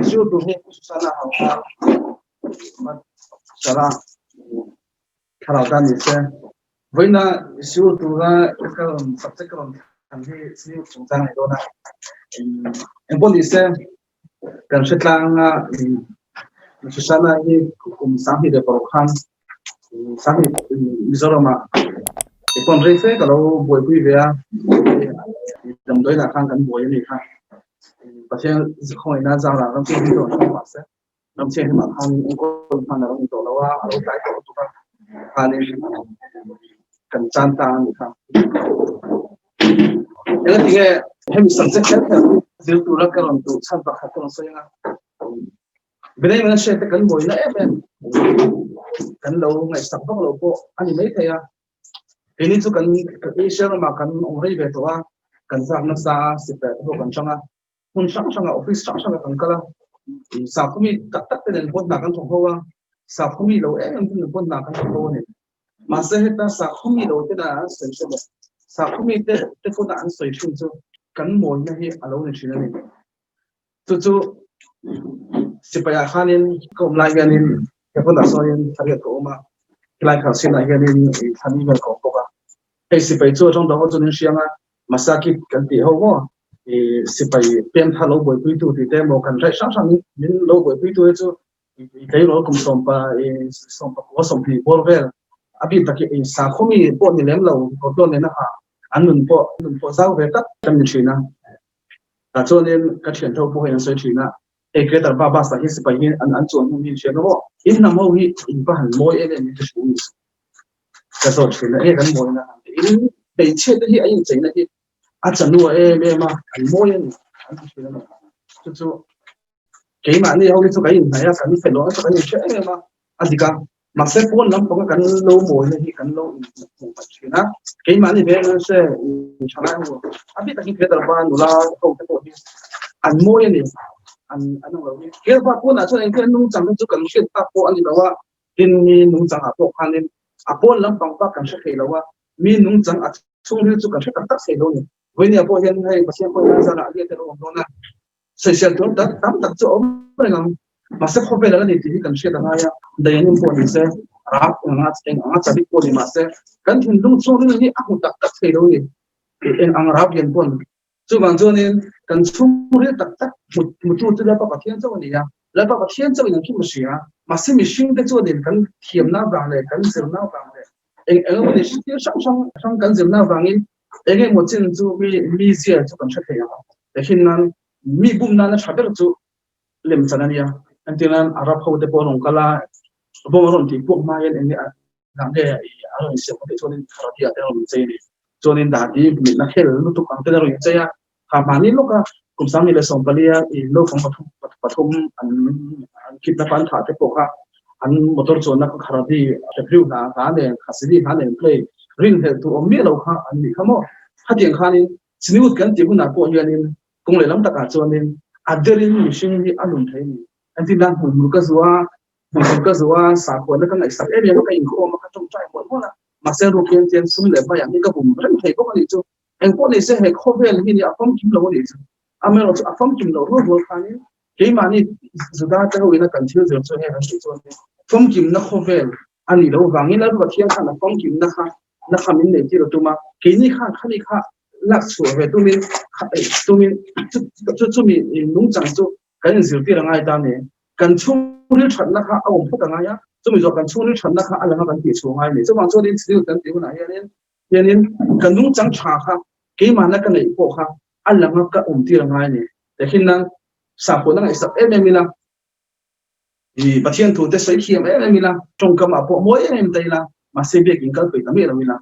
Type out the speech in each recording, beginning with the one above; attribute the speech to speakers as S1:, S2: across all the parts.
S1: Zir tur hi Susana ho kha Sara thlarau ta ni se. Vawiina zir tura ka rawn subject ka rawn thlan hi zir chungchang a ni dawn a. Engpawh ni se kan hre tlang a Susana hi kum 26 khan 20 Mizoramah keipawh rei fe ka lo buaipui ve a, damdawiinah khan kan buai a ni kha. Pathian khawngaihna zarah ram thianghlim chu an hmang mahse ram thianghlimah khan enkawl hman a lo ni tawh lo a, a lo tlai tawh lutuk a, khanin kan chan ta a ni kha. Engati nge hemi subject kher kher hi zir tura ka rawn duh chhan pakhat ka rawn sawi ang a, Benei Menashe te kan mawina em em kan lo ngaihsak vak lo pawh a ni maithei a. Keini chu kan Asia ramah kan awm rei ve tawh a, kan zak nasa a, sipai te pawh kan hrang a, hmun hrang hrangah office hrang hrangah kan kal a, sakhaw mi tak tak te nen pawh hna kan thawk ho a, sakhaw mi lo em em te nen pawh hna kan thawk ho a ni. Mahse heta sakhaw mi lo tena an sawi hre bawk, sakhaw mi te te pawna an sawi thin chu kan mawina hi a lo ni thin a ni. Chu chu sipaiah khanin ka awm lai hianin he hmunah sawnin thariat ka awm a, helai khar sinah hianin thlan vel ka awm bawk a. Hei sipai chu atang dang ho chuan in hriang a, Masakit kan tih ho maw sipai pem thar lo buaipuitu tih te emaw kan raih hrang hrang min lo buaipuitu hi chu tleirawl kum sawmpa sawmpakua 20 bawr vel a bik takin sakhaw mi pawh ni lem lo kawrtlawn nena ha an nun pawh nun pawh zau ve tak kan ni thin a. Tah chuanin ka thian tho pawh hian an sawi thin a, hei Greater Ba bus ah hian sipai hi an an chuan hnu hi in hria maw? In hnam ho hi in va han mawi em em in ka hria a ni. Ka zawt thin a, enge kan mawina han tih in hmeichhia te hi a incheina hi a chanua em em a, an mawi a ni an ti thin a ni. Chu chu keimahni ho hi chu kan inhnaih a, kan fel loh a chu kan inhria em em a, a dik a. Mahse pawn lampanga kan lo mawina hi kan lo inhmuh hmaih thin a, keimahni ve em se thalai ho a bik takin Greater Ba nula ho te pawh hi an mawi a ni, an an ang lo hi. Greater Ba pawnah chuan engtin an nungchang hi chu kan hriat tak pawh a ni lo a, tin mi nungchangah pawh khanin a pawn lampang bak kan hre thei lo a, mi nungchang a chhungril chu kan hre tak tak thei lo a ni. Vawinia pawh hian hei Pathian pawhin a zarah a lian te lo awm dawn a, Sawisel tur tak tam tak chu a awm reng ang. Mahse khawvel a la ni tih hi kan hriat a ngai a, Dayanim pawh ni se, Rap eng anga eng anga chavik pawh ni mahse kan thinlung chhungril hi a hmu tak tak thei lo ni. Eng ang rap lian pawn. Chuvang chuanin kan chhungril tak tak hmu hmutu chu Lalpa Pathian chauh a ni a, Lalpa Pathian chauhin an khim a hria. Mahse mihringte chuanin kan thiamna vang leh kan zirna vang leh eng eng emaw ni thil hrang hrang hrang kan zirna vangin Eng emaw chin chu mi mizia chu kan hre thei ang a, tehhin nan mi bum nana tha ber chu lemchan a nia. Entir nan Arab ho te pawh an rawn kal a, bawng a rawn tih puak hma hian eng nge dah nge a rawn insiam kha tih chuanin Arabia te a rawn inchei a ni. Chuanin dahdi mitna khel lutuk ang ten a rawn inchei a, kha hmani lawka kum 2014 a naupang pathum pathum an an kidnap a an thah te pawh kha an motor chuanna kha Kharabi Hebrew hna hla nen Khasidi hla nen play rinhlelh tur awm miah lo kha an nih kha maw. Khatiang khanin Siniut kan tih hunah pawh hianin kawng lehlam takah chuanin a derin mihring hi a nun thei a ni. Entirnan hmuihmul ka zuah a, hmuihmul ka zuah a, sakhuana ka ngaihsak em em a, ka inkhawm a, ka tawngtai mawlh mawlh a, mahse ruk hian chian sum leh hmaiah hi ka bum reng thei bawk a nih chu. Engpawh ni se he khawvel hi ni a famkim lo a nih chu. Amaherawhchu a famkim loh rual rual khanin keimahni Juda te ho ina kan thil zir chu heng an tih chuan famkimna khawvel a nih loh vangin Lal Pathian khan a famkimna kha na kha min nei tir a tum a, keini khan khami kha lak chhuah ve tumin tumin chu chumi nungchang chu kan inzirtir a ngai ta a ni. Kan chhungril thatna kha a awm phawt a ngai a, chumi zawh kan chhungril thatna kha a langa kan tih chhuah ngai a ni. Chuvang chuanin thil kan tih hunah hianin Hianin ka nungchang tha kha keimahna ka neih pawh kha a langa ka awm tir a ngai a ni. Tehkhin nan sakhuana ngaihsak em em ila, i Pathian thu te sawi thiam em em ila, tawngkam ah pawh mawi em em ta ila, mahse biakin kal peih ta miah lo ila,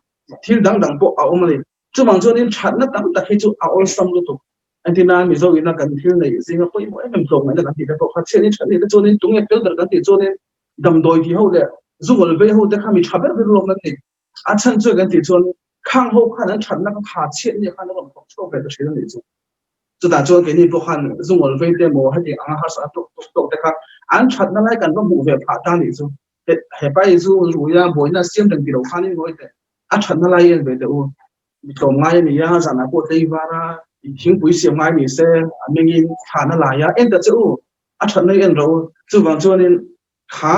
S1: thil dang dang pawh a awm a ni. Chuvang chuanin thatna tam tak hi chu a awlsam lutuk. Entirnan Mizo ina kan thil neih zinga pawimawh em em tlawmngaihna kan tih te pawh kha chhiat in that ni te chuanin tunge fel ber kan tih chuanin damdawi ti ho leh zungawl vei ho te kha mi tha ber ber lawm an ni. A chhan chu kan tih chuan khang ho khan an thatna kha tha chhiat nia khan a rawn thawk chhuak ve ta thin a nih chu. Chutah chuan keini pawh khan zungawl vei te emaw heti anga harsa tawk tawk tawk te kha an thatna lai kan va hmuh ve phah ta nih chu. Hepa hi zu rui a buaina siam reng ti lo khan in ngawi teh. A thatna lai en ve teh u. Mi tlawm ngai a ni a, zanah pawh tlei var a, thingpui siam ngai ni se, a mengin thlan a lai a, en ta che u. A thatna hi en rawh u. Chuvang chuanin kha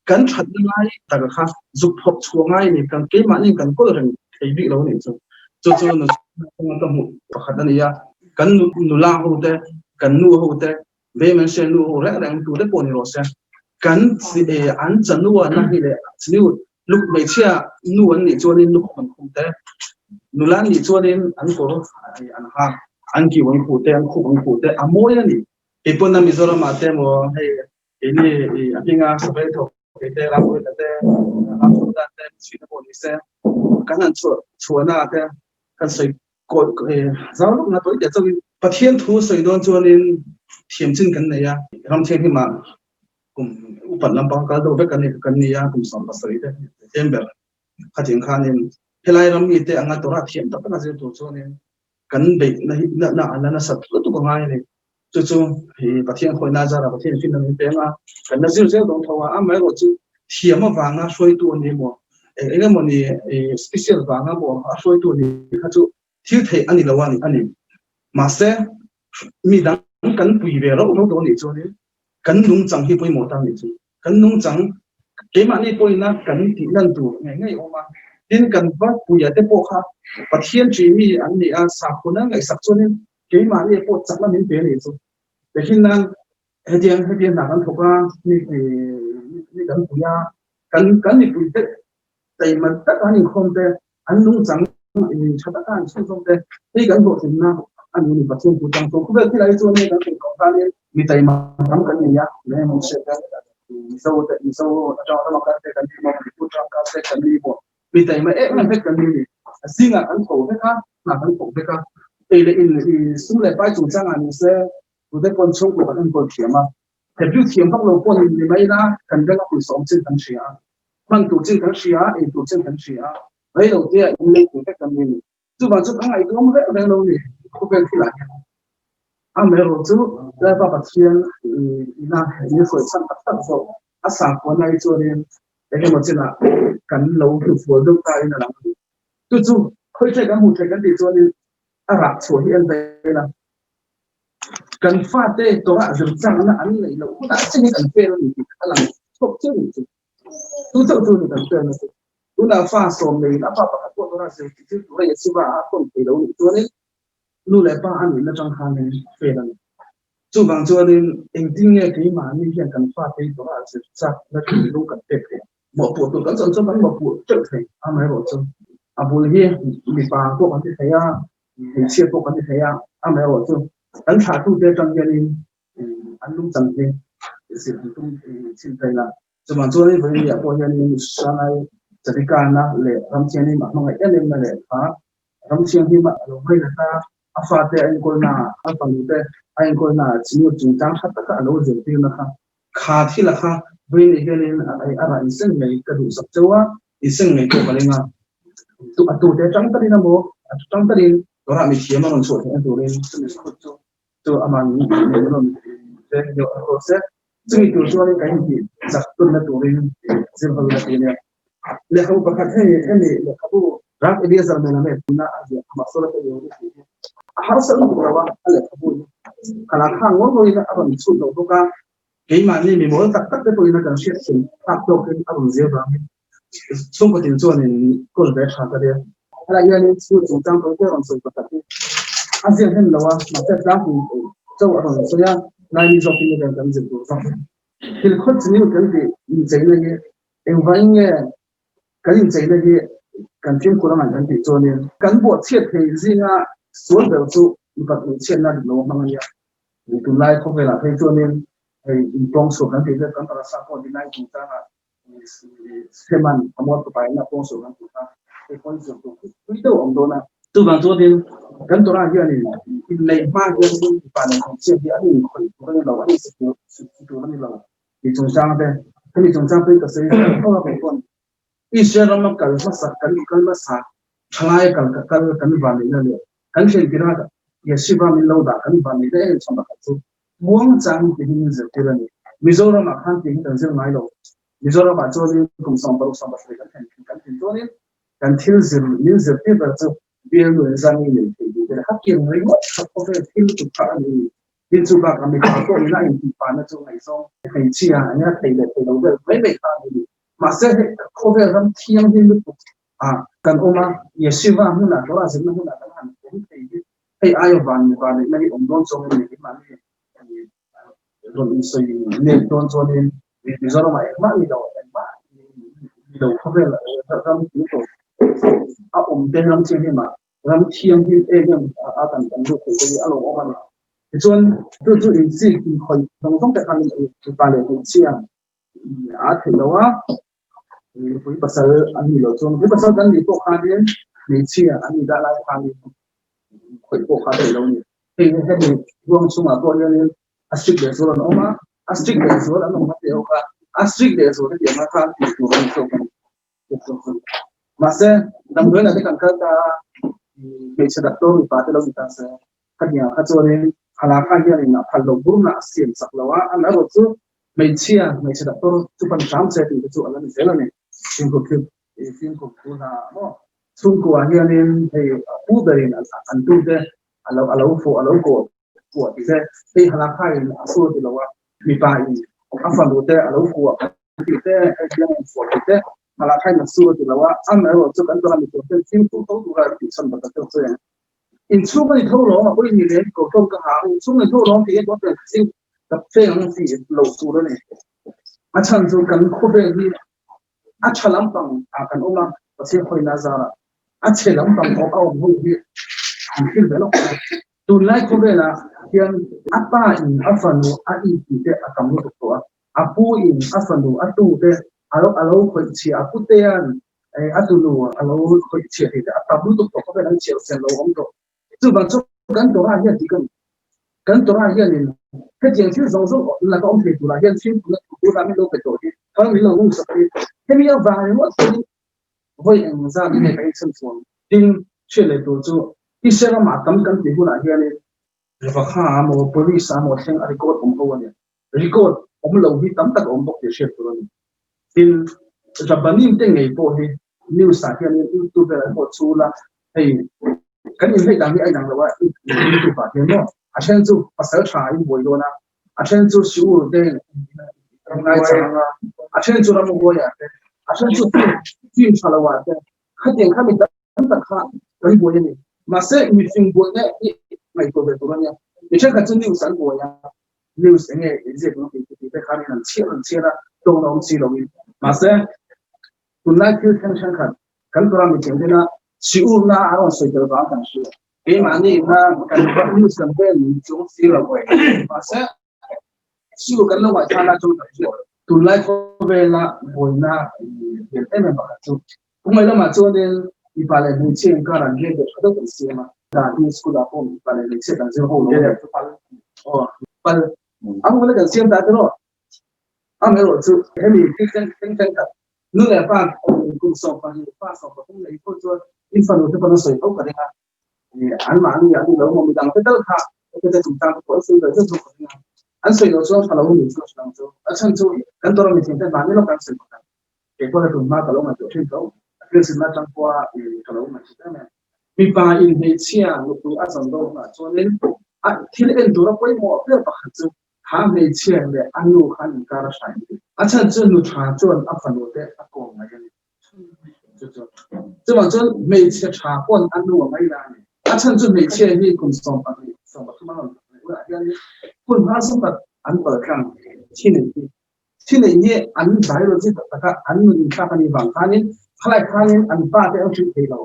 S1: kan thatna lai taka kha zuk phawrh chhuah ngai a ni. Kan keimahni kan kawl reng thei bik lo a nih chu. Chu chu ka hmuh pakhat a ni a. Kan nula ho te, kan nu ho te, Vehmense nu ho reng reng tute pawh ni rawh se. Kan an chanua na hi leh chniu luk hmeichhia nu an nih chuanin lukhum an khum te, nula an nih chuanin an kawr an ha, an kiu an khuh te, an khup an khuh te a mawi a ni. Kei pawn a Mizoramah te emaw hei keini a hminga savel thawk thei te, Rampuia te, Ramchhawta te, chhuina pawh ni se kan han chhuah chhuahna te kan sawi Zau lawk na tawi teh chauhin Pathian thu sawi dawn chuanin thiam chin kan nei a, ram thianghlimah kum upat lampang kal deuh vek kan ni a, kum 17 te tlem ber khatiang khanin helai ram mite anga Torah thiam tak taka zir tur chuanin kan beih na hi na a la nasat lutuk a ngai a ni. Chu chu Pathian khawihna zarah Pathian finna min peng a, kan la zir zel dawn tho a, amaherawh chu thiam avanga hruaitu a ni emaw, eng eng emaw ni special vanga maw a hruaitu a ni kha chu thil theih a ni lo a ni. Mahse, mi dang kan pui ve rauh rauh dawn nih chuanin kan nungchang hi pawimawh ta nih chu. Kan nungchang keimahni pawhina kan tih lan tur ngei ngei awm a, tin kan va puia te pawh kha Pathian ṭih mi an ni a, sakhua nan ngaihsak chuanin Keimahni pawh chakna min pe anih chu. Tehhin nan hetiang hetiang hna kan thawk a, mi mi kan pui a, kan kan mipui te taima taka an inkhawm te, an nungchang tha taka an chhunzawm te hei kan hlawhtlinna a ni a ni Pathian thu chang chu. Khawvel thil ah hi chuan hei kan thawk tawh khanin mi taima tam kan nei a, eng emaw hriat te Mizo te Mizo atang rama kal te kan ni maw, Manipur atang kal te kan ni maw, mi taima em em vek kan ni a ni. A zingah kan tho vek a, hna kan thawk vek a, ei leh in i sum leh pai chungchangah ni se tute pawn chhungkaw kan enkawl thiam a, Hebrew thiam vak lo pawh ni ni mai ila kan veng a pawisa awm chin kan hria a, hman tur chin kan hria a, ei tur chin kan hria a, rei lo te ah in lei tur vek kan ni a ni. Chuvang chu ka ngaihtuam reng reng lo ni khawvel thilah hian. Amaherawh chu Lalpa Pathian ina min hruai chhan tak tak zawk a sakhuana hi chuanin engemaw chinah kan lo hnufual deuh ta in a lang a ni. Chu chu khawi ṭhek kan hmuh ṭhek kan tih chuanin a rah chhuah hi en vel a. Kan fate Torah zir changna an neih loh hunah chiah hi kan fail a ni tih a lang chhuak chiang ang chu. Chu chauh chu ni kan fail na chu. Tunah fa sawm neiin a pa pakhat pawh Torah zir zir tur a Yeshiva ah a tawn thei lo nih chuanin nu leh pa a nihna ṭang khanin fail a ni. Chuvang chuanin engtin nge keimahni hian kan fate hi Torah zir chakna thinlung kan pek theih ang? Mawhpuh tur kan chawm chuan kan mawhpuh teuh thei amaherawh chu a bul hi mipa pawh kan ti thei a, hmeichhia pawh kan ti thei a, amaherawh chu kan thlahtute atang hianin an lungchang hi zir an tum chhin thei la. Chuvang chuanin vawiin pawh hianin Sanai Chadikana leh Ramthianghlim a hmangaih em em na leh kha Ramthianghlim a lo ngainat a, a fate a enkawlna ah, a fanute a enkawlna ah chimut chungchang tha taka a lo zirtirna kha Kha thil a kha vawiin nih hianin a rah inseng mai ka duhsak cheu a, inseng mai pawh ka ring a. A tute atang talin emaw, a tang talin Torah mithiam a rawn chhuah theihna turin chumi khut chu chu amah min rawn veng deuh a rawh se. Chumi tur chuanin kan intih chak tunna turin zir ho ila ti nia. Lehkhabu pakhat hei hemi lehkhabu Rav Eliezer Melamed tuna a ziah Masoret Yehudi tih hi a harsa lutuk lo a, a lehkhabu hi khala khang ngawt ngawtin a rawn chhut lo bawk a, keimahni mi mawl tak tak te pawhin a kan hriat thin phak tawkin a rawn zir vangin chhungkaw tin chuanin kawl ve tha ka ria. Helai hianin school chungchang tawi te a rawn sawi pakhat hi a ziak hnem lo a, mahse tlangpui chauh a rawn sawi a, Laimi zawkin ni kan zir tur zawk. Thil khawt chi niu kan tih incheina hi Engvangin nge kan incheina hi kan fimkhur ang kan tih chuanin kan bawhchhiat thei zinga sual ber chu mipat hmeichhiatna dik lo a hmang a nia. Tunlai khawvelah phei chuanin hei intawngsual kan tih te kan parasa pawh dinai chungchangah Seman a mual fapa in a pawngsual kan tih kha hei pawn zir tur pui deuh a awm dawn a. Chuvang chuanin kan Torah hianin inneih hma hian mipa leh hmeichhia hi an inkhawih tur a ni lo, an insi tur a ni lo. Ti chungchang te, hemi chungchang pawh hi ka sawi zeuh zeuh a kei pawn Israel rama kal hmasa kan kal hmasa thalai kal ka kal kan vanneihna leh kan thlen tirh a Yeshiva min lo dah kan vanneihna em chhan pakhat chu muangchang ti hi min zirtir a ni. Mizoramah khan tih hi kan zir ngai lo. Mizoramah chuanin kum 60 17 kan thlen kan thlen chuanin kan thil zir min zirtir ber chu bialnu in zang i nei thei tih te leh hetiang ringawt kha khawvel thil lutuk kha a ni. Tin chu bakah mipa pawh ina intihpahna chu ngaihzawng hmeichhia an ina thei leh thei lo vel mai mai kha a ni. Mahse hei khawvel ram thianghlim lutuk ah kan awm a, Yeshiva hmunah Torah zirna hmunah kan han awm thei hi hei aia van mipa neihna hi awm dawn chuangin ni keimahni rawn insawi nep dawn chuanin Mizoramah engmah ni lo engmah ni lo khawvel ram tui tawh a awm te ram thianghlimah ram thianghlim em em a kan kan lut thei te hi a lo awm a ni. Tichuan chu chu inchik inkhawih zawng zawng te khan mipa leh hmeichhia a theih lo a, nupui pasal an nih loh chuan nupui pasal kan nih pawh khanin hmeichhia an nih dah lai khanin khawih pawh kha theih lo a ni. Hei hemi ruang chungah pawh hianin a strict leh zual an awm a, a strict leh zual an awm a tih erawh kha a strict leh zual hetiang a khan tih tur a ni zawk a ni. Mahse damdawiin ah te kan kal ta a, hmeichhe doctor mipa te lo ni ta se khatiang ah kha chuanin halakha hianin a phal loh burna a siam chak lo a, amaherawhchu chu hmeichhia hmeichhe doctor chu pan hram che tih te chu a la ni zel a ni. Fimkhur thil fimkhur thu hna maw chhungkua hianin hei pu berin an tute a lo a lo fawh a lo kawh kuah ti se hei halakha in a sur ti lo a mipa in a fanu te a lo kuah tih te hei biang in fawh tih te halakha in a sur ti lo a amaherawhchu chu kan tawna mi tur ten fimkhur tho tura an tih chhan bakah te chu Inchhung a ni tho lawm a pawi ni leh ko tlawm ka ha a, inchhung a ni tho lawm tih hian tuan ching ka feng ang tih loh tur a ni. A chhan chu kan khawvel hi a tha lampang ah kan awm a, Pathian khawina a zar a, a chhe lampang awm a awm ho hi an thil ve lawk a. Tunlai khawvelah hian a pa in a fanu a in tih te a tam lutuk tawh a, a pu in a fanu a tu te a lo khawih chhia, a putea'n a tunu a lo khawih chhiah thei te a tam lutuk tawh khawvel an chhiah sen lo awm tawh. Chuvang chu kan Torah hian tih ka ni. Kan Torah hianin hetiang thil zawng zawng laka awm thei turah hian fimkhurna thu tur ah min lo pe tawh hi, thar min lo hungsak hi hemi avang ringawt pawhin vawi eng zat nge kan inchhan chuang ding hriat leh tur chu Israel ramah tam kan tih hunah hianin Vakha amaw Police amaw thleng a record awm ho a ni. Record awm lo hi tam tak a awm bawk tih hriat tur a ni. Tin, Rabbanim te ngei pawh hi news ah hianin YouTube velah pawh chhul a, hei kan inhleih dan hi a inang lo a, YouTube ah hian maw a then chu pasal tha in buai dawn a, a then chu siur te in ngai chang a, a then chu ramhuai ah te, a then chu film tha lo ah te, khatiang kha mi tam tak kha kan buai a ni. Mahse mifing buaina hi ngaihtuah ve tur a nia. Mi thenkhat chu news an buai a, news enge inziak lo tih tih te khan in an chhiar an chhiar a, tawng a awm si lo in. Mahse tunlai thil thleng thenkhat kan tura mi cheng tena siurna a rawn sawi tel vang kan hria. Keimahni ina kan news kan vel chung si lo. Mahse siur kan lo ngaihthla lai chuan kan hria. Tunlai khawvela buaina lian em em pakhat chu Kumai lamah chuanin mipa leh hmeichhia inkar an riat deuh tha deuh kan siam a, dan hi school ah pawh mipa leh hmeichhia kan zir ho lo a, aw pal ang huna kan siam ta tiraw amaherawh chu hemi thil thleng thleng thleng khat nu leh pa kum 12 pa 13 nei pawh chuan in fanu te pawn a sawi tho ka ring a, anmahni an ni lo maw midang te tal kha heti te chungchang te pawh an sawi ve zeuh zeuh ka ring a, an sawi loh chuan tha lo a nih chu a hre ang chu, a chhan chu kan tawrh a mithiam te mahni lawk kan sawi bawk a. Kei pawh tun hma ka lo ngaihtuah thin tho, a thil simna atang pawha ka lo ngaihtuah em em. Mipa in hmeichhia nupui a zawn dawn hunah chuanin a thil en tura pawimawh ber pakhat chu kha hmeichhia leh a nu kha an inkar a hrai a ni. A chhan chu nu tha chuan a fanu te a kawm mai a ni. Chu chu chuvang chuan hmeichhe tha pawn a nu a mai la a ni. A chhan chu hmeichhia hi kum 12, 13 a rawn hunah hianin hun harsa tak an paltlang thin a ni. Thil ei hi an biology tak taka an nun inthlak a nih vang khanin khalai khanin an pa te an hrilh thei lo,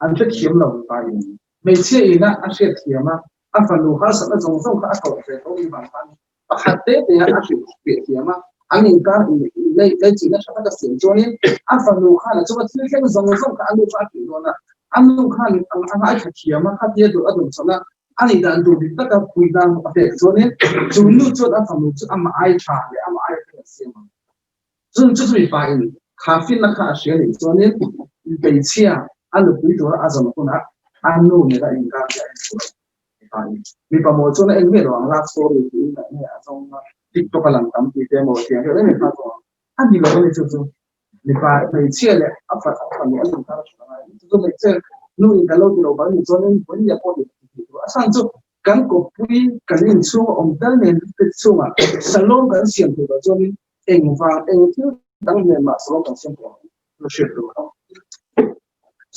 S1: an hrethiam lo mipa in. Hmeichhia ina a hriatthiam a, a fanu harsatna zawng zawng kha a tawrh ve tho nih vang khanin pakhat te te a hrilh fiah thiam a, an inkar inlaichinna tha taka siam chuanin a fanu khan a chunga thil thleng zawng zawng kha a nu kha a hrilh dawn a, a nu khan a ngaithla thiam a, khatia duh a duhchawlh a, A nih dan tur dik taka puihna a pek chuanin chu nu chuan a fanu chu amah ai tha leh amah ai fel a siam ang. Chun chu chumi pa in kha finna kha a hria nih chuanin hmeichhia a nupui tura a zawn hunah a nu nena inkar hi a en tur a ni. Mipa in mipa maw chuan a en miah lo ang, love story tiin a nge a zawng a, tiktok a lang tam tih te emaw tiang deuh em em kha a zawng ang. A ni lo a ni chu chu. Mipa hmeichhia leh a fanu an inkar a hrilh a ngai a ni. Chu chu hmeichhia nu in kan lo ti lo bang nih chuanin vawiin pawh ni tih tur a chhan chu. Kan kawppui kan inchhunga awm tel nen te chungah salawm kan siam theih loh chuanin engvang eng thil dang nen mah salawm kan siam theih ang la hriat tur a awm.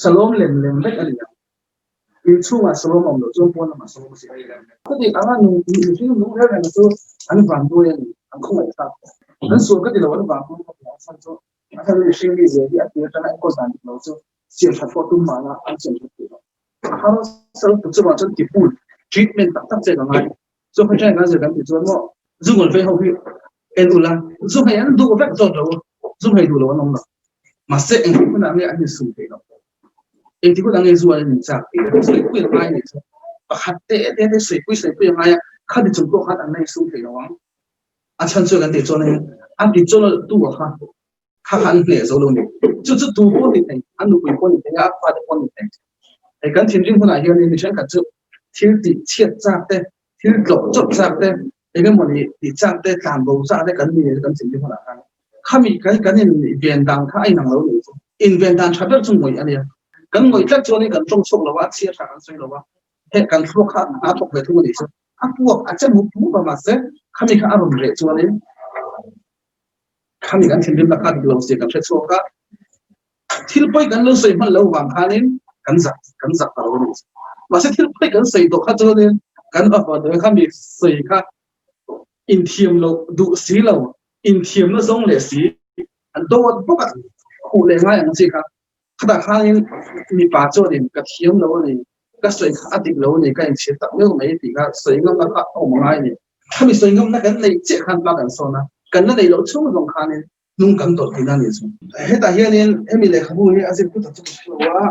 S1: Salawm lem lem vek a ni ang. Inchhungah salawm a awm loh chuan pawn lamah salawm a siam theih ang. Chuti anga nung mihring nung reng reng chu an vanduai a ni, an khawngaih thlak. An sual ka ti lo, an vanduai ka ti ang chhan chu a chhan mihring mi zia hi a tir atanga enkawl dan dik lo chu siam that pawh tum mahna an siam that theih loh. Harsa lutuk chuvang chuan tipul treatment tak tak che ka ngai. Chu hmeichhia kan zir kan tih chuan maw zu ngawl vei ho hi en ula zu hmei an duh vek zawk lo zu hmei duh lo an awm lo. Mahse engtik hunah nge an insum theih loh? Engtik hunah nge zu an inchak tih te sawipui a ngai anih chu. Pakhat te te te sawipui sawipui a ngai a, khati chung pawh khan an la insum theih lo ang. A chhan chu kan tih chuan a ti chawltu a kha kha kha an hneh zo lo ni. Chu chu tu pawh ni thei, an nupui pawh ni thei a, a fate pawh ni thei. Hei kan thinrim hunah hianin mi thenkhat chu thil tih chhiat chak te, thil tlawh chawp chak te, eng emaw ni tih chak te, tlan bo chak te kan ni kan thinrim hunah khan khami kan kan in ven dan kha a inang lo ni chu. Inven dan tha ber chu ngawih a nia. Kan ngawih tlat chuanin kan tawng chhuak lo a, chhia tha kan sawi lo a, heh kan thluak kha a thawk ve thung a nih chu. A puak a che mup mup a mahse khami kha a rawn reh chuanin Khami kan thinrimna kha dik lo zia kan hre chhuak a, thil pawi kan lo sawi hman lo vang khanin kan zak kan zak ta lo a ni. Mahse thil pawi kan sawi tawh kha chuanin kan va dawi khami sawi kha inthiam loh duh si lo, inthiamna zawng leh si an dawt bawk a, khuh leh ngai ang chi kha. Khatah khanin mipa chuanin ka thiam lo a ni, ka sawi kha a dik lo a ni, ka inchhir tak meuh mai tih kha sawi ngamna kha a awm ngai a ni. Khami sawi ngamna kan neih chiah khan hma kan sawn a, kan la neih loh chhung zawng khanin hnung kan tawlh tihna a ni chu. Hetah hianin hemi lehkhabu hi a zirtu tak chu ka hre lo a,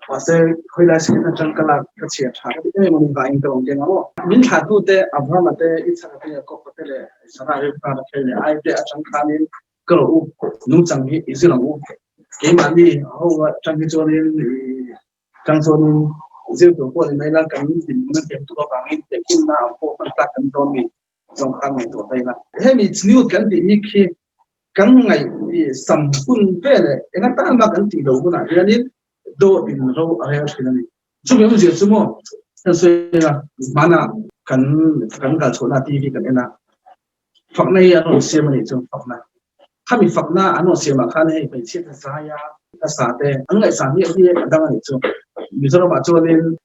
S1: mahse khawilai sin atang ka lak ka chhiar tha ka ti em em a ni vangin ka rawn keng ang aw. Min thlahtute Abrahama te, Isaka te, Jakoba te leh Sarah Rivka te leh ai te atang khanin ka rawh u, nungchang hi i zir ang u. Keimahni ho atang hi chuanin i Chang chuanin zir tur pawh ni mai la, kan dinhmun a hniam tuk avangin tehkhinna ang pawh hman tlak kan dawn mi zawng khan ngaihtuah ta ila. Hemi chniut kan tih mi khi kan ngaih sam hun ve leh eng atan mah kan tih lo hunah hianin dawt in ro a rel thin a ni. Chumi awmzia chu maw kan sawi a, hmanah kan kan kal chhuahna TV kan en a, Fakna hi an rawn siam a nih chu fakna. Khami fakna an rawn siamah khan hei hmeichhia te zaia hmasa te an ngaihsan hi hi a dang a nih chu. Mizoramah chuanin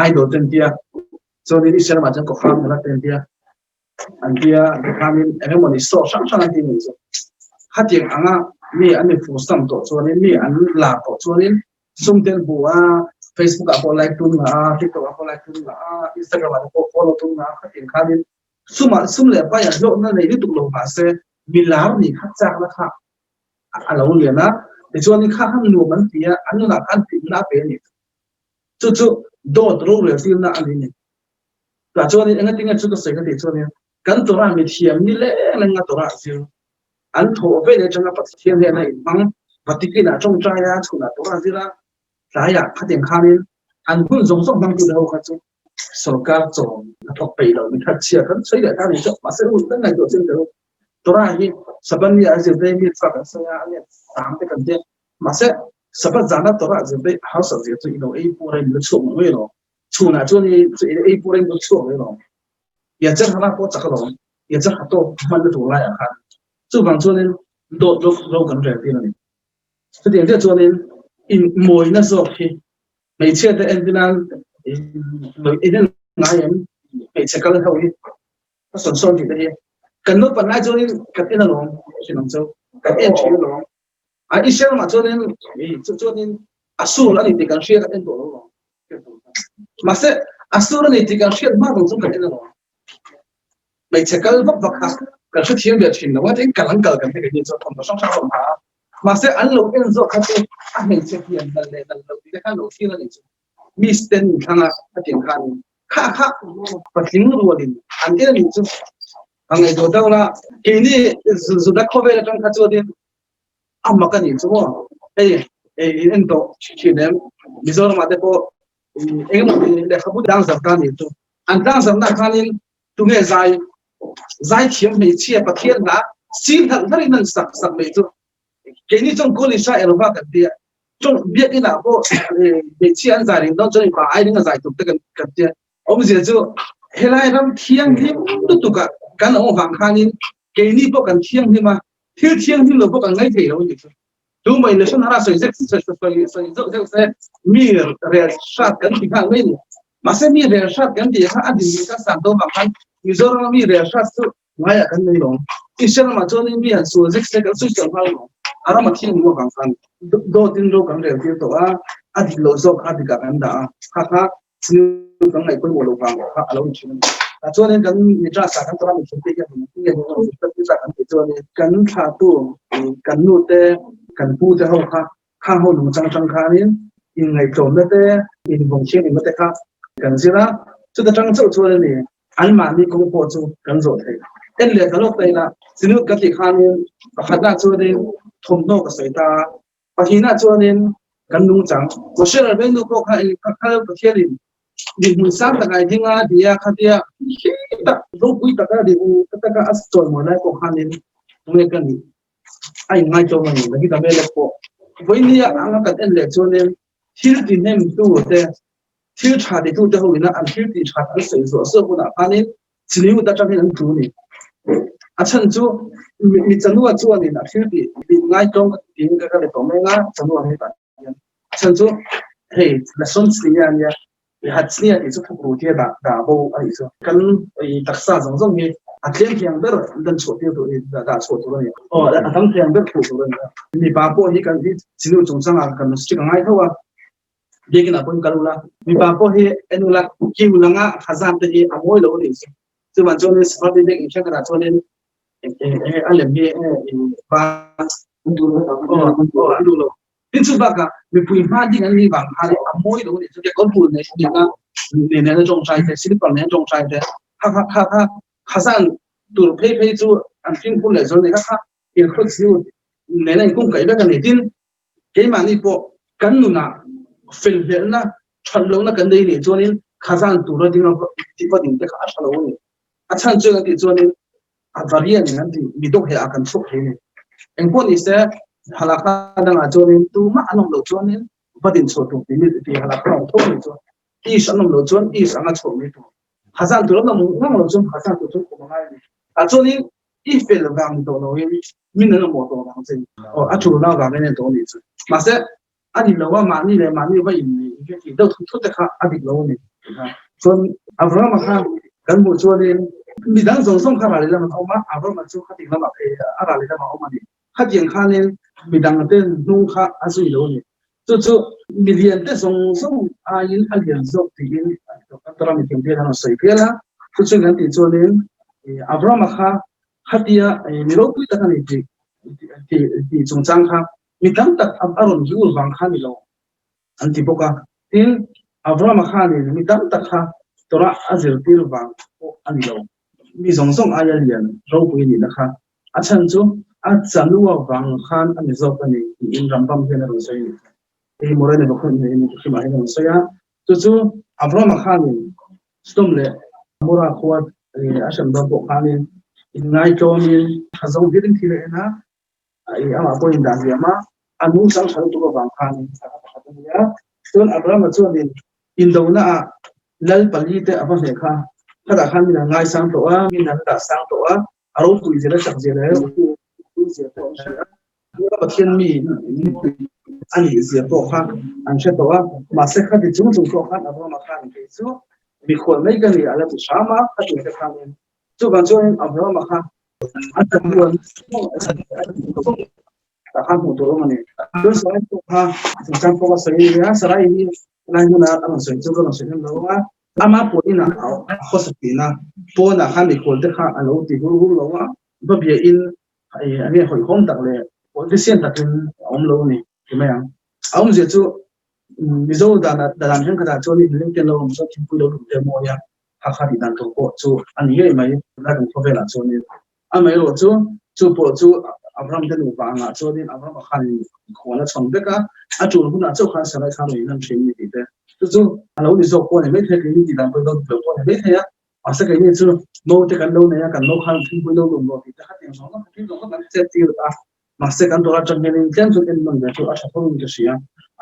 S1: idol te an tia, chuanin Israel ramah chuan Kohhran nula te an tia, an tia tikhanin eng emaw ni sawh hrang hrang an ti a nih chu. Khatiang anga mi an infuhsam tawh chuanin mi an lar tawh chuanin sum te an hmu a, Facebook ah pawh like tum ngah a, TikTok ah pawh like tum ngah a, Instagram ah te pawh follow tum ngah a, khatiang khanin Sumah sum leh pai ah hlawhna nei lutuk lo mahse milar nih kha chakna kha a lo lian a, tichuan kha khan nuam an ti a, an nunah khan hlimna a pe a ni. Chu chu dawt rorel tirna a ni ni. Tah chuanin engatinge chu ka sawi ka tih chuanin kan Torah mithiam ni leng leng a Torah zir an thawh ve leh atanga Pathian hian a inhmang Vatican ah tawngtai a, chhunah Torah zir a, tlaiah khatiang khanin an hun zawng zawng hmangtu ho kha chu Sorkar chawm a thawk peih lo mi that chhia kan sawi leh ta ni chu mahse u kan ngaihtuah chin tel Torah hi Sabbath ni a zir dei mi chhuak kan sawi a ania tam te kan tia mahse Sabbath zana Torah zir dei hausa zir chu ilo ei pur a in la chhuak mai mai lo chhunah chuan i chu ei pur a in lo chhuak mai lo ya cher hana pawh chak alawm ya cher ha tawk hman na tur laiah khan chuvang chuanin dawt lo lo kan rel tir a ni chutiang chiah chuanin in mawina zawk hi Hmeichhia te entir nan in en ngai em hmeichhe kal ho hi ka sawn sawn tih te hi kan naupan lai chuanin kan en alawm thin ang chu kan en thin alawm a Israel ramah chuanin chu chuanin a sur a ni tih kan hria kan en tawh lo alawm mahse a sur a ni tih kan hriat hma zawng chu kan en alawm hmeichhe kal vak vak kha kan hrethiam ve thin lo a tin kal an kal kan ti kei ni chuan thawmhnaw hrang hrang a awm ha a Mahse an lo en zawk kha chu a hmeichhe hian dal leh dal lo tih te kha an lo thlir a nih chu. Miss ten in thlang a, a tih ang khanin kha kha patling rualin an en a nih chu. A ngaihtuah deuh la, keini Juda khawvel atang kha chuanin a mak a nih chu maw. Hei in en tawh thin em, Mizoramah te pawh engemaw lehkhabu tlangzarh ta a nih chu. An tlangzarhna khanin tunge zai Zaithiam hmeichhia Pathian hla sil hlauh hlauhin an sak sak mai chu keini chuan Golisha Elva kan tia chawng biakinah pawh hmeichhia an zai ring dawn chuan mipa ai ring a zai tur te kan kan tia. Awmzia chu helai ram thianghlim lutukah kan awm avang khanin keini pawh kan thianghlim a, thil thianghlim lo pawh kan ngaih thei lo a nih chu. Tumah in Lashon Hara sawi zek sawi sawi zeuh zeuh se mi rel hrat kan ti nghal mai a ni. Mahse mi rel hrat kan tih kha a dinhmun kan san dawn vang khan Mizorama mi rel hrat chu ngaiah kan nei lo. Israel ramah chuanin mi han sual zek se kan sawi sual nghal lo. A ram a thianghlim avang khan dawtin ro kan rel tir tawh a, a dik loh zawk kha dikah kan dah a, kha kha Chu kan ngaih pawimawh lo vang kha a lo ni thin a ni. Tah chuanin kan mitrasa kan tora mithiam te hian eng nge mitra kan tih chuanin kan thlahtu kan nu te kan pu te ho kha khang ho nung chang chang khanin inngaihtlawmna te invawng thianghlimna te kha kan zir a, chuta tang chauh chuan a ni anmahni kawng pawh chu kan zawh thei. En leh ta lawk ta ila sinut ka tih khanin pakhatna chuanin thawmhnaw ka sawi ta a, Pahnihna chuanin kan nungchang. Moshe Rabbeinu pawh kha eng kha Pathianin dinhmun sang tak ai ding a ti a, khatia hlim tak, ropui taka dinhmun taka a chawimawi lai pawh khanin tunge ka nih a inngaitawm a ni. David Amelek pawh vawinia anga kan en leh chuanin thil tihnemtu te, thil tha titute ho ina an thil tih that an sawi zuah zuah hunah khanin Chiniut atangin an tlu ni. A chhan chu mi chanua chuanin a thil tih tih ngai tawng ka tiin ka ka tawh mai nga chanua hei tah hian. A chhan chu hei lesson chnia ania i hat chnia tih chu thuk ru tia dah dah bo a nih chu. Kan i taksa zawng zawng hi a tlem thiang ber dan chhuah tir tur dah chhuah tur a ni. Aw a tam thiang ber phuh tur a ni a. Mipa pawh hi kan hi chinu chungchangah kan strict a ngai tho a. Biakinn ah pawhin kal ula, mipa pawh hi en ula, kiu langa khazan te hi a mawi lo a nih chu. Chuvan chuanin Sephardi biakinn thenkhatah chuanin a lem hi ban an duh lo. Tin chu bakah mipui hma ding an nih vang khan a mawi lo a nih chu. Kekawr bul nei nena nena tawngtai te, slipper nena tawngtai te, kha kha kha kha khazan tur phei phei chu an fimkhur leh zual a ni. Kha kha irkhut chu nena inkungkaih vek a ni. Tin, Keimahni pawh kan nunah felhlelhna, that lohna kan nei nih chuanin khazan tura ding a tih va ding te kha a tha lo a ni. A chhan chu engah tih chuanin a variant an tih mi dawk heh ah kan chhuak thei a ni. Engpawh ni se halakha dangah chuanin tumah an awm loh chuanin va din chhuah tur tih mi tih halakha awm tho a nih chuan is an awm loh chuan is anga chhuah mai tur. Khazan tur an awm ngang loh chuan khazan tur chu khum a ngai a ni. Tah chuanin I fel vang ni tawh loin min an awmawh tawh vang che aw a tul na vangin en tawh a nih chu. Mahse a dik lo a mahni leh mahni va in in tih deuh thut thut te kha a dik lo a ni tih kha. Chuan Abrahama kha kan hmuh chuanin midang zawng zawng kha rali lamah an awm a, Abrahama chu khatiang lamah phei a rali lamah a awm a ni. Khatiang khanin midang te hnung kha a zui lo a ni. Chu chu milian te zawng zawng aiin a lian zawk tiin Doctor Mithiam te hian a rawn sawi pial a. Chu chu kan tih chuanin Abrahama kha khatia mi ropui tak a ni tih tih chungchang kha mi tam tak a rawn hliur vang kha a ni lo an ti bawk a. Tin, Abrahama khanin mi tam tak kha Torah a zirtir vang pawh a ni lo. Mi zawng zawng aia lian ropui a nihna kha a chhan chu a chanua vang khan a ni zawk a ni tiin Rambam hian a rawn sawi a ni. Hei Moreh Nevukhim ah hian a rawn sawi a, chu chu Abrahama khanin Sodom leh Gomorrah khua a hrem dawn pawh khanin inngaitawmin tha zawng virin thil a en a, amah pawhin dah hliam a, a nungchang tha lutuk avang khanin a pakhat a ni a. Chuan Abrahama chuanin indonaah lal pali te a va hneh kha, khatah khan min an ngaisang tawh a, min an dah sang tawh a, a ropui zia le chak zia leh ropui zia pawh an hria a, Pathian mi a nih zia pawh kha an hre tawh a, mahse khati chung chung pawh khan Abrahama khan kei chu mikhual mai ka ni a la ti hram a, khati te khanin chuvang chuanin Abrahama kha a chatuan tah khan hmuh tur awm a ni. Chuan Sarai pawh kha chungchang pawh a sawi a nia, Sarai hi lai hmuna a rawn sawi chu ka rawn sawi hnem lo ang a, Ama pawhin a khawsa thin a, pawnah khan mikhual te kha a lo ti hur hur lo a, va biahin a nge hawihhawm tak leh politician takin a awm lo a ni ti mai ang. A awmzia chu Mizo danah dan thenkhatah chuan inleng te an lo awm chuan thingpui lo lut ve mawi a, kha kha tih dan tur pawh chu a ni ngei mai tunlai kan khawvelah chuanin. Amaherawh chu, chu pawh chu Abraham te nupa angah chuanin Abraham-a khanin khual a chhawn vek a, a tul hunah chauh khan Sarai khan rawn inlan thin a ni tih te. Chu chu a lo ni zawk pawh a ni maithei a, keini tih dan pawh hi lo dik lo pawh a ni maithei a, mahse keini chu no te kan lo nei a, kan no khan thingpui lo lum rawh tih te kha tiang zawng zawng thil zawng zawng kan chet tir a, mahse kan Torah atang hianin tlem chuan en nawn ve chu a tha tho in ka hria.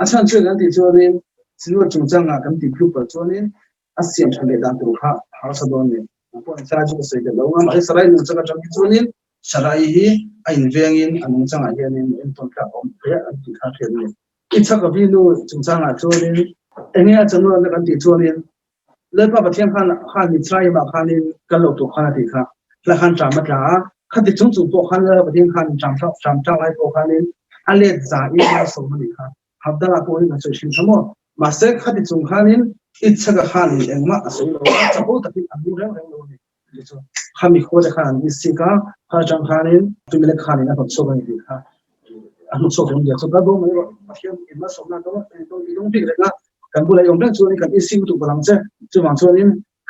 S1: A chhan chu kan tih chuanin Sinur chungchangah kan tih tluk palh chuanin. a siam tha leh dan tur kha a harsa dawn a ni. Pawh ni Sarai chu ka sawi belh lo ang a, mahse Sarai nungchang atang hi chuanin Sarai hi a invengin a nungchangah hianin entawn tlak a awm hle an tih kha hriat a ni. Ichhak a vinu chungchangah chuanin enge a chanrualna kan tih chuanin Lalpa Pathian khan khan Mitzrayimah khanin kal lo tur khan a tih kha. Hla khan ṭam a tla a, khati chung chung pawh khan Lalpa Pathian khan ṭam ṭam ṭak lai pawh khanin a let zain malsawm a nih kha. Havdalah pawh hian a sawi hrim tha maw? Mahse khati chung khanin Ichhaka khanin engmah a sawi lo a, chapo takin a hmu reng reng lo a ni. Chu chu khami khua te khan an insik a, kha atang khanin Abimelek khanin a hnawt chhuak a ni tih kha a hnawt chhuak reng dia chu ka bo mai rawh Pathian in malsawmna ka i lung bik reng a, kan bulah i awm reng chuanin kan insik lutuk palh ang che. Chuvang chuanin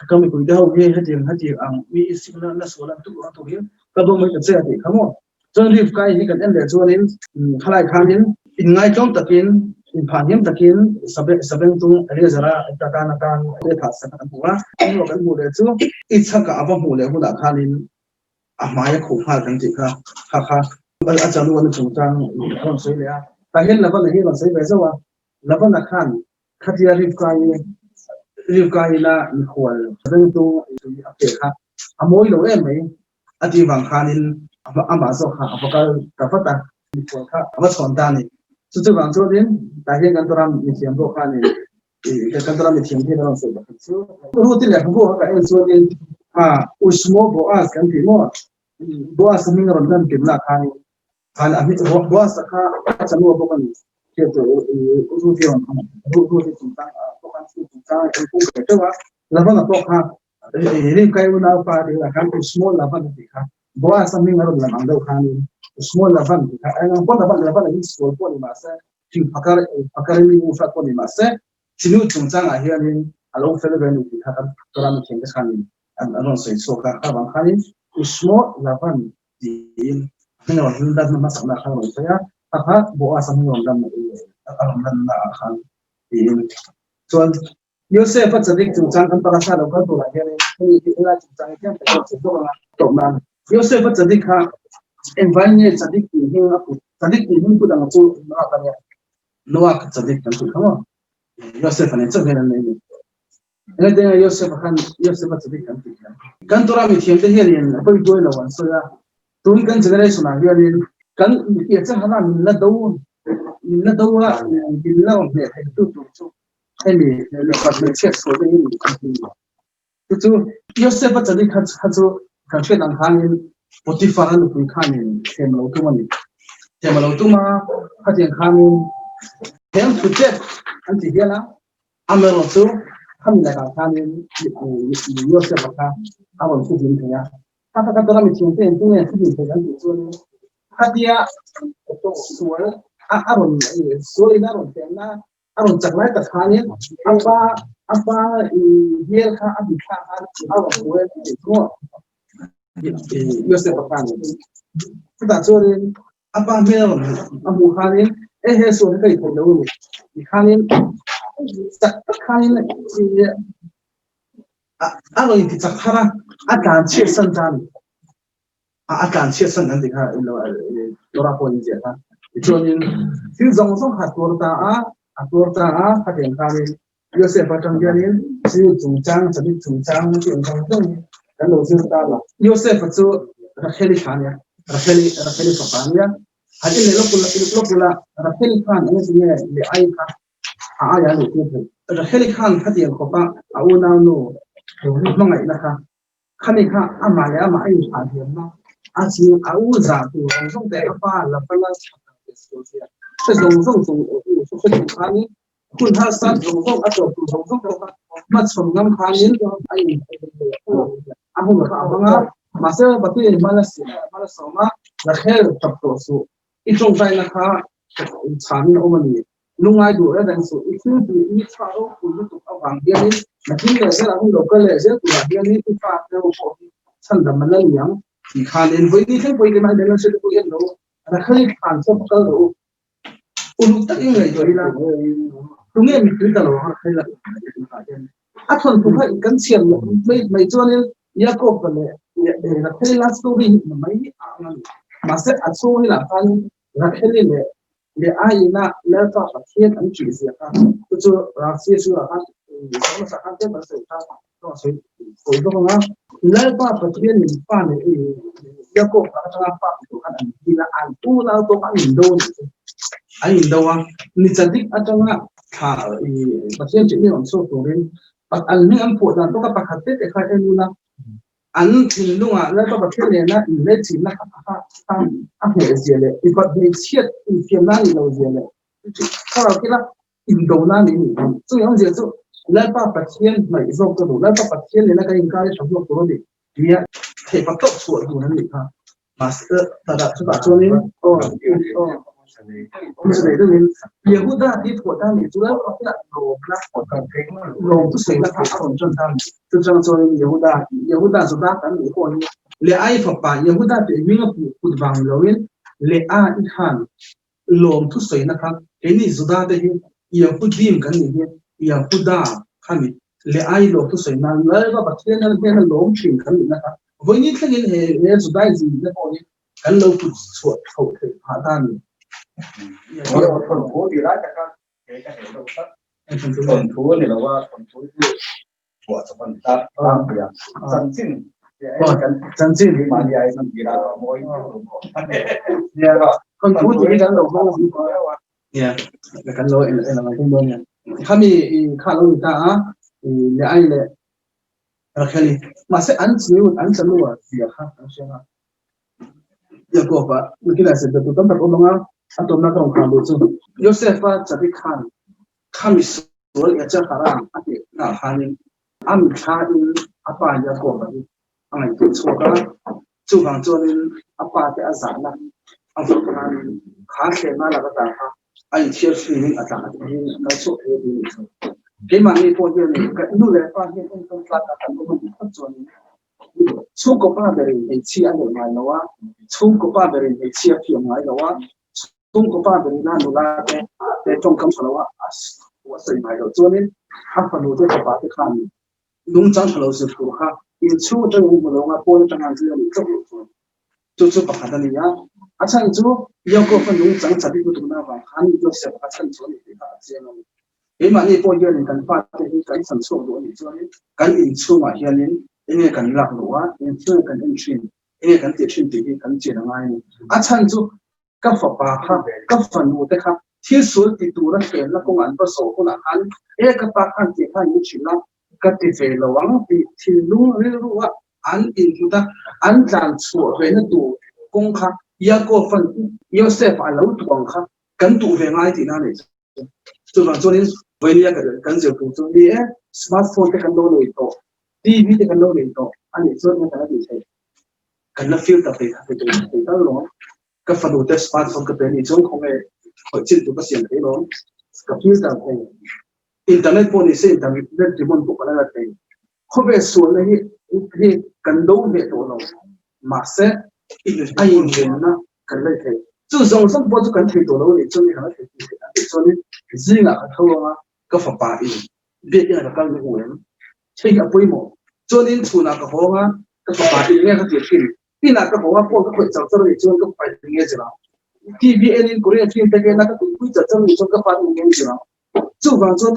S1: ka mipui te ho hi hetiang hetiang ang mi insik na na sual an tuk ang turin ka bo mai ta che a tih kha maw. Chuan Rivka hi kan en leh chuanin khalai khanin inngaitlawm takin inphahniam takin Sabengtung Eleazara tan atan te thah sak an hmu a. Engemaw kan hmuh leh chu Ichhaka a va hmuh leh hunah khanin a hmai a khuh nghal kan tih kha kha kha a chanu an chungchang a rawn sawi leh a. Tah hian Labana hi a rawn sawi ve zauh a, Labana khan khatia Rivka hi Rivka ina mikhual Sabengtung a pe kha a mawi lo em mai. A tih vang khanin amah zawk kha a va kal ta vat a, mikhual kha a va chhawn ta a ni. Chu chu vang chuanin tah hian kan ram mithiam pawh khanin kan ram mithiam te hian a rawn sawi pakhat chu. Ruti lehkhabu kha ka en chuanin Ushmo Boaz kan tih maw? Boaz a hming a rawn lan tirna khanin khan a hming Boaz a kha a chanua bawk a ni. Ruti rawn Ruti chungchang pawh khan chu chungchang a en kung ve teuh a, Labana pawh kha Rivkai unaupa tih lah khan Usmol Lavan a tih kha. Boaz a hming a rawn lam ang deuh khanin Usmol Lavan tih kha eng ang pawn Lavan Lavan a hi sual pawh ni mah se, thing phakar phakar mi u hrat pawh ni mah se, thinu chungchangah hianin a lo fel ve a ni tih kha kan Torah mithiamte khanin an rawn sawi chhuak a. Kha vang khanin Usmol Lavan tiin a hming a rawn lan hmasakna kha a rawn sawi a, kha kha Boaz a hming a rawn lan a rawn lanna ah khan tiin chuan Yosef a chadik chungchang kan parasha lo kal turah hianin hemi hi helai chungchang hi tlem tak chu bawk anga tawp nan. Yosef a chadik kha engvai nge chadik tih hming a put? Chadik tih hming put ang chu Noah ka nia. Noah kha chadik kan tih kha maw? Yosef a nen chauh hian an nei a ni. Engati nge Yosef a khan Yosef a chadik kan tih hian? Kan Torah mithiamte hianin a pawi duai lo an sawi a, tun kan generation ah hianin kan piahchang hana min la do min la do a min la rawn hneh thei tu tur chu Hemi mipa hmeichhia sual te hi ni kan ti ni. Chu chu Yosef a chali kha kha chu kan hriat ang khanin Potiphar a nupui khanin thlem lo tum a ni. Thlem a lo tum a, khatiang khanin thlem thu chet an ti hial a, amaherawh chu khami lakah khanin Yosef a kha a rawn thu ding thei a. Kha kha kha tura mithiam te engtin nge thu ding thei kan tih chuanin khatia sual a rawn sual in a rawn thlem na a rawn chak lai tak khanin a pa a pa hmel kha a mitthla khan a rawn hmu e tih chu maw Yosef a khan chutah chuanin a pa hmel a rawn a hmuh khanin e he sual hi ka intheih lo a ni ti khanin chak tak khanin a rawn inti chak thar a a tlan chhiat san ta a ni. A tlan chhiat san an ti kha Torah pawh in ziah kha. Tichuanin thil zawng zawng kha a tuar ta a, a tuar ta a, khatiang khanin Yosef atang hianin thil chungchang, chawlih chungchang tih ang zawng zawng hi kan lo zir ta lo. Yosef-a chu Rachel-i thla a nia, Rachel-i, Rachel-i fapa a nia. Han en leh lawk ula, lawk ula, Rachel-i khan eng nge leh ai kha a aia a luh tir theih. Rachel-i khan khatiang khawpa a unaunu hmangaihna kha Khami kha amah leh amah a inthah hiamna a chhing a u zah tur zawng zawng te a pa la pa la chhak ang tih sual zia hre zawng zawng chung u hre chung khanin hun harsat zawng zawng a tawp tur zawng zawng pawh kha hmachhawn ngam khanin a in a hun kha a hmang a mahse Pathian hma la hma la sawm a Rachel tap tawh suh i tawngtaina kha chhanin a awm a ni. Lungngai duh reng reng suh, i thil tih i tha ropui lutuk avang hianin nakin leh zelah hun lo kal leh zel turah hianin i fa te ho pawh hi chhandam an la ni ang tih khanin vawi thleng pawhin keimah hian hriat pawh hian lo Rakhali thlan chu va kal rawh u. Uluk takin ngaihtuah ila tunge mittui ta lo ang Rakhali lakah hian a thawnthu kha kan chhiar mai mai chuanin Jakob-a leh Rakhali love story hi mai a ang a ni. Mahse a chhung hi lah khanin Rakhali leh Leh aiin a Lalpa Pathian an ṭih zia kha chu chu Rafia chu a khan Hmasa khan tlem kan sawi kha ka sawi tawi bawk ang a. Lalpa Pathian in fa nei Jakob atanga fa pe tur khan an dil a, an unau tawk an indo a nih chu. An indo a, ni chadik atanga thla Pathian tih mi rawn chhuak turin an hming an phuah dan tawka pakhat te te kha en ula an thinlungah Lalpa Pathian nena inlechhimna kha a hneh zia leh mipat hmeichhiat infiamna a nih loh zia leh thlarau kila Indona ni nih hi. Chumi awmzia chu Lalpa Pathian hnaih zawk ka duh, Lalpa Pathian nena kan inkar hi tha zawk tur a ni tia theihpa tawp chhuah dun an nih kha. Mahse, tah chutah chuanin aw aw awmzia nei deuhin Yehuda hi phuah ta nih chu Lalpa Pathianah lawmna lawm thusawina kha a rawn tan ta a ni. Chutiang chuanin Yehuda Yehuda Juda kan nih pawh hi Leai fapa Yehuda tih hming a puh kut vang ni loin Lea i khan Lawm thusawiina kha keini Juda te hi Yahudim kan nih hi Yahuda kha ni leh ai lawm thusawi nan Lalpa Pathian nan hnena lawm thin kan nihna kha vawiin thlengin he he Judaism te pawh hi kan lo put chhuah tho theih phah ta a ni.
S2: Thawnthu tih lai taka he ka heh deuh tlat. Thawnthu a ni lo a, thawnthu chu chhuah chawp a ni ta tlangpui a. Chanchin
S1: Chanchin
S2: mahni ai chuan tira a mawi viau lo maw.
S1: Thawnthu tih hi kan lo hmang a. Nia, kan lo en en ang dawn nia. Khami kha lo ni ta a, leh ai leh Rakheli. Mahse an chiu an chanu a zia kha kan hria a. Jakob-a nakinah zirtirtu tam tak awm ang a, a tawpna ka rawn khar duh chu. Joseph-a chabi khan khami sual Echa Haran a tih naah khanin a mithlain a pa Jakob-a hi a ngaihtuah chhuak a, chuvang chuanin a pa te a zahna a hmuh khanin kha thlehna lak ata kha a inthiar hrimin a tla in a kal chhuak thei a ti a nih chu. Keimahni pawh hian ka nu leh pa hian enkawl tlak a kan awm a nih phawt chuanin Chhungkaw pa berin hmeichhia a neih ngai lo a, chhungkaw pa berin hmeichhia a fiam ngai lo a, chhungkaw pa berin a nula te te tawngkam tha lo a a sawi ngai loh chuanin a fanu te fapa te khan nungchang tha lo zir tur kha inchhung atangin hmu lo anga pawn atanga an zir a nih tlauh loh chuan chu chu pakhat a ni a. A chhan chu Yaakov-a nungchang chabi lutukna avang khan Joseph a chhan chu a nih tih kha a chiang a ni. Keimahni pawh hianin kan fate hi kan chhan chhuak duh a nih chuanin kan inchhungah hianin enge kan lak luh a, engthil kan en thin, enge kan tih thin tih hi kan chian a ngai a ni. A chhan chu ka fapa kha, ka fanu te kha thil sual ti tura hlemna kawngah an va zawh hunah khan e ka pa khan tih khan min hrilh a, ka ti ve lo ang tih thinlung rilru a an inhmut a, an tlan chhuah ve na tur kawng kha Yaakov-a'n Yosef-a a lo tuang kha kan tuh ve ngai tihna a nih chu. Chuvang chuanin vawinia kan zir tur chu ni e, smartphone te kan lo nei tawh, TV te kan lo nei tawh a nih chuan eng kan la tih theih? Kan la filter thei thei thei tal lo. Ka fanu te smartphone ka pe a nih chuan khawnge khawih chin tur ka siam thei lo, ka filter thei. Internet pawh ni se internet remote pawh ka la la thei. Khawvel sualna hi hi kan do hneh tawh lo, mahse a invenna kan la thei. Chu zawng zawng pawh chu kan thei tawh lo a nih chuan kan la thei tih theih a nih chuanin zingah ka tho ang a, ka fapa in biakina ka kal na hmu em? Hei hi a pawimawh. Chuanin chhunah ka hawng a, ka fapa in nge ka tih thin? Inah ka haw a, phone ka khawih char char a nih chuan ka fapa in nge zir ang? TV enin Korean film te ka en a, ka tuipui char char a nih chuan ka fa in nge zir ang? Chuvang chuan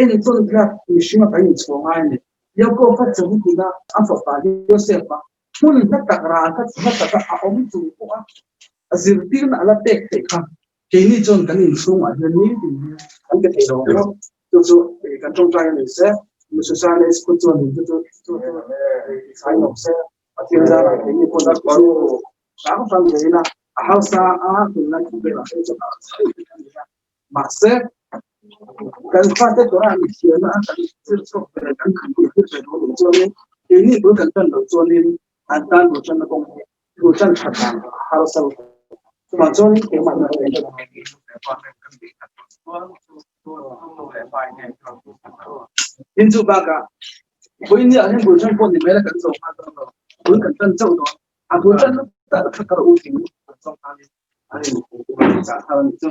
S1: entawn tlak mihring a kan inchhuah ngai a ni. Yaakov-a chawitina a fapa Joseph-a hmun hla tak ral kha hla taka a awm chung pawha a zirtirna a la pek theih kha keini chuan kan inchhungah hian nitin hian kan pe thei lo ang maw? Chu chu kan tawngtai a ni se, Misusaile school chuan min chu chu chu sai lo se, Pathian zarah keini pawh chu hrang hrang ve ila a harsa a tunlai khawvelah phei chuan a harsa em a ni a. Mahse, kan fate tura an thiamna a kan thil chhuak ve kan kan tih thil ve dawn loh chuanin keini bul kan tan loh chuanin an tan bul tanna kawng hi bul tan that dan a harsa lutuk. Chuvang chuanin keimah na Tin chu bakah vawiin ah hian bul tan pawh ni mai la kan zo nghal dawn lo, bul kan tan chauh dawn. A bul tan lutuk ah kha u tling kan zawng khanin an inchah thar a nih chu.